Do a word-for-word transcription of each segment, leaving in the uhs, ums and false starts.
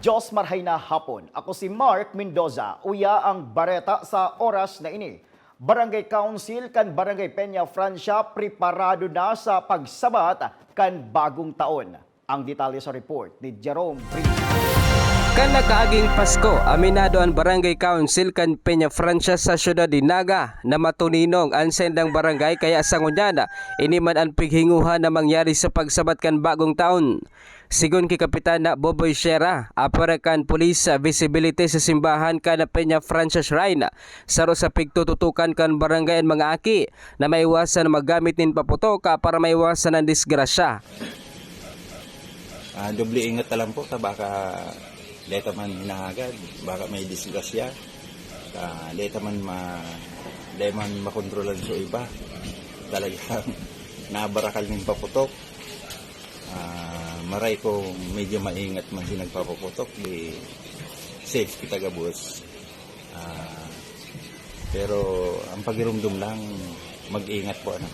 Diyos marhay na hapon. Ako si Mark Mendoza. Uya ang bareta sa oras na ini. Barangay Council kan Barangay Peña Francia preparado na sa pagsabat kan bagong taon. Ang detalye sa report ni Jerome Brito. Kan nakaaging Pasko, aminado an Barangay Council kan Peña Francia sa siyudad de Naga na matuninong an saindang barangay, kaya sa ngunyan, ini man an pighinguhan na mangyari sa pagsabat kan bagong taon. Sigon ki Kapitan na Boboy Sierra, apwera kan police visibility sa simbahan kan Peña Francia Shrine, saro sa pigtututukan kan barangay an mga aki na maiwasan na maggamit nin paputok para maiwasan an disgrasya. Ah, doble ingat ta lang po ta baka deta man hinahagad, baka may disgrasya. Ah, deta man ma deta man makontrolan sa iba. Talagang nabarakal ning paputok. Ah, maray ko medyo maingat man si nagpapaputok, di safe kita gabos. Ah, pero ang pagirumdom lang, mag-ingat po ano.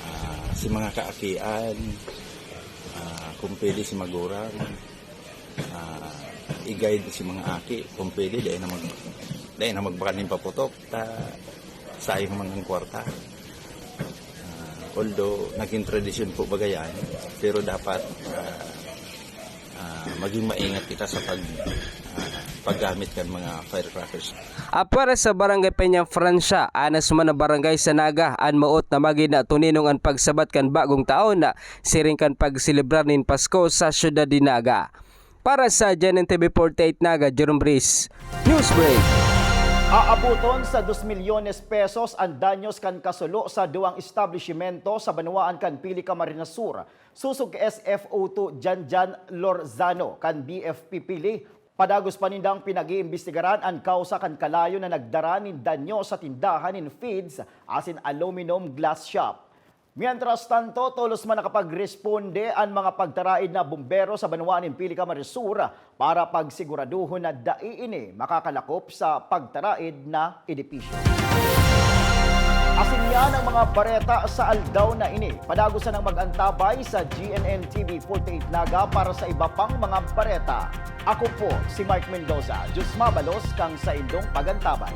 Ah, si mga kaakian, ah, kung pwede si magurang, ah, i-guide si mga aki, kung pwede, dahil na, mag, dahil na magbakal ng paputok, ta, sayang man ang kwarta. Ah, although, naging tradisyon po baga yan, pero dapat ah, ah, maging maingat kita sa pag, ah, paggamit kan mga firecrackers. Apwera sa Barangay Peña Francia, anas man na barangay sa Naga, an maot na magin na tuninong an pagsabat kan bagong taon, siring kan pagselebrar nin Pasko sa siyudad de Naga. Para sa G N N T V forty-eight Naga, Jerome Breeze, Newsbreak. Aaboton sa dos milyones pesos ang danyos kan kasulo sa duwang establishimento sa banwaan kan Pili Camarines Sur. Sosog ki S F O two Janjan Lorzano kan B F P Pili, padagos pa nindang pinag-iimbestigaran an kawsa kan kalayo na nagdara nin danyo sa tindahan nin feeds asin aluminum glass shop. Mientras tanto, tolos man nakapagresponde an mga pagtaraid na bumbero sa banwaan nin Pili Camarines Sur para pagsiguraduhon na dai ini makakalakop sa pagtaraid na edipisyo. Asin yan ang mga bareta sa aldaw na ini. Padagos sanang mag-antabay sa G N N T V forty-eight Naga para sa iba pang mga bareta. Ako po si Mark Mendoza. Diyos mabalos kang saindong pag-antabay.